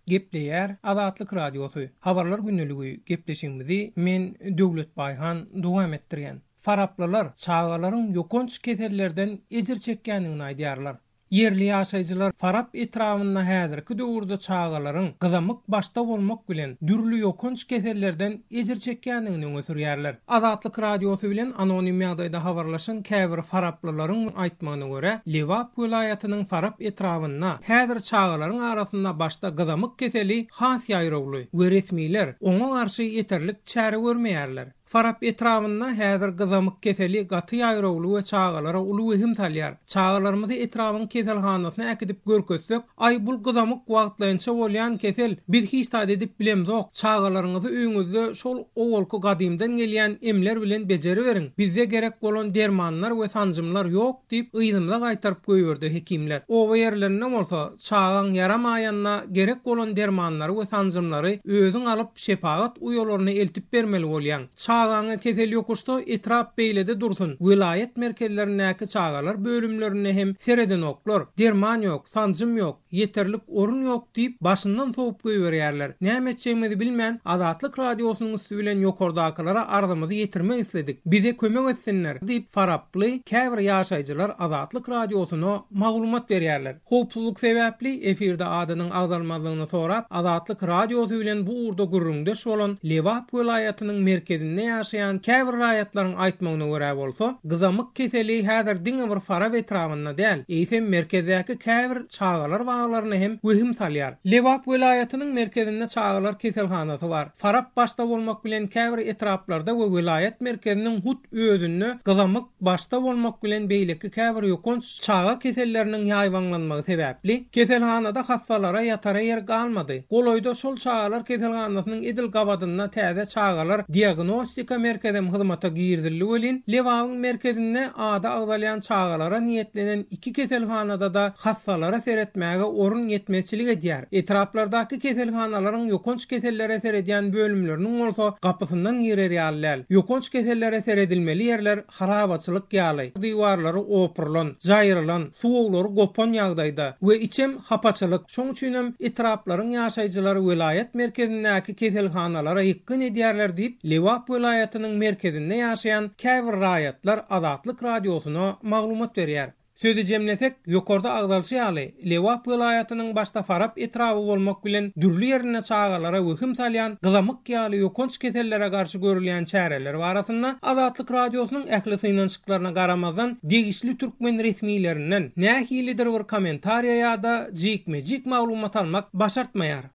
Gepleýär Azatlyk Radiosy, Habarlar gündeligi gepleşigimizi men Döwlet Baýhan dowam etdirýän. Faraplylar çagalaryň ýokanç kesellerden ejir çekýändigini aýdýarlar. Ýerli ýaşaýjylar Farap etrabynda häzirki döwürde çagalaryň gyzamyk başda bolmak bilen dürli ýokanç kesellerden ejir çekýändigini öňe sürýärler. Azatlyk Radiosy bilen anonim ýagdaýda habarlaşan käbir faraplylaryň aýtmagyna görä, Lebap welaýatynyň Farap etrabynda häzir çagalaryň arasynda başda gyzamyk keseli has ýaýrawly we resmiler oňa garşy ýeterlik çäre görmeýärler. Farap etrabynda häzir gyzamyk keseli gaty ýaýrawly we çagalara uly wehim salýar. Çagalarymyzy etrabyň keselhanasyna äkidip görkezsek, Aý bul gyzamyk wagtlaýynça bolýan kesel, biz hiç zat edip bilemzok, çagalaryňyzy öýüňizde şol owalky gadymdan gelýän emler bilen bejeriberiň, bizde gerek bolan dermanlar we sanjymlar ýok diýip yzymyza gaýtaryp goýberdi hekimler. Oba ýerlerinde bolsa çagaň ýaramaýanda gerek bolan dermanlary we sanjymlary özüň alyp şepagat uýalaryna eltip bermeli bolýaň. Çagaňa kesel ýokuşsa etrap beýlede dursun, welaýat merkezlerindäki çagalar bölümlerinde hem seredenoklar, derman ýok, sanjym ýok, ýeterlik orun ýok diýip başyndan sowup goýberýärler. Näme etjegimizi bilmän Azatlyk Radiosynyň üsti bilen ýokardakylara arzymyzy ýetirmek isledik. Bize kömek etsinler diýip faraply käbir ýaşaýjylar Azatlyk Radiosyna maglumat berýärler. Howpsuzlyk sebäpli efirde adynyň agzalmazlygyny sorap, Azatlyk Radiosy bilen bu ugurda gürrüňdeş bolan Lebap welaýatynyň merkezinde ýaşaýan käbir raýatlaryň aýtmagyna görä bolsa, gyzamyk keseli häzir diňe bir Farap etrabynda däl, eýsem merkezdäki käbir çagalar baglaryna hem wehim salýar. Lebap welaýatynyň merkezinde çagalar keselhanasy bar. Farap başda bolmak bilen käbir etraplarda we welaýat merkeziniň hut özünde gyzamyk başda bolmak bilen beýleki käbir ýokanç Çaga keselleriniň ýaýbaňlanmagy sebäpli, keselhanada hassalara ýatara ýer galmady. Golaýda şol çagalar keselhanasynyň edil gabadynda täze çagalar diagnostika merkezem hyzmata girizildi welin, Lebabyň merkezinde ady agzalýan çagalara niýetlenen iki keselhanada-da hassalara seretmäge orun ýetmezçilik edýär. Etraplardaky keselhanalaryň ýokanç kesellere seredýän bölümleriniň bolsa gapysyndan girer ýaly däl. Ýokanç kesellere seredilmeli ýerler harabaçylyk ýaly, diwarlary opurylan, jaýrylan, suwaglary gopan ýagdaýda we içem hapaçylyk, şoň üçinem etraplaryň ýaşaýjylary welaýat merkezindäki keselhanalara ýykgyn edýärler diýip, Lebap welaýatynyň merkezinde ýaşaýan käbir raýatlar Azatlyk Radiosyna maglumat berýär. Sözi jemlesek, ýokarda agzalşy ýaly, Lebap welaýatynyň başda Farap etraby bolmak bilen dürli ýerinde çagalara wehim salýan gyzamyk ýaly ýokanç kesellere garşy görülýän çäreler barasynda Azatlyk Radiosynyň ähli synanyşyklaryna garamazdan degişli türkmen resmilerinden nähilidir bir kommentariýa ýa-da jikme-jik maglumat almak başartmaýar.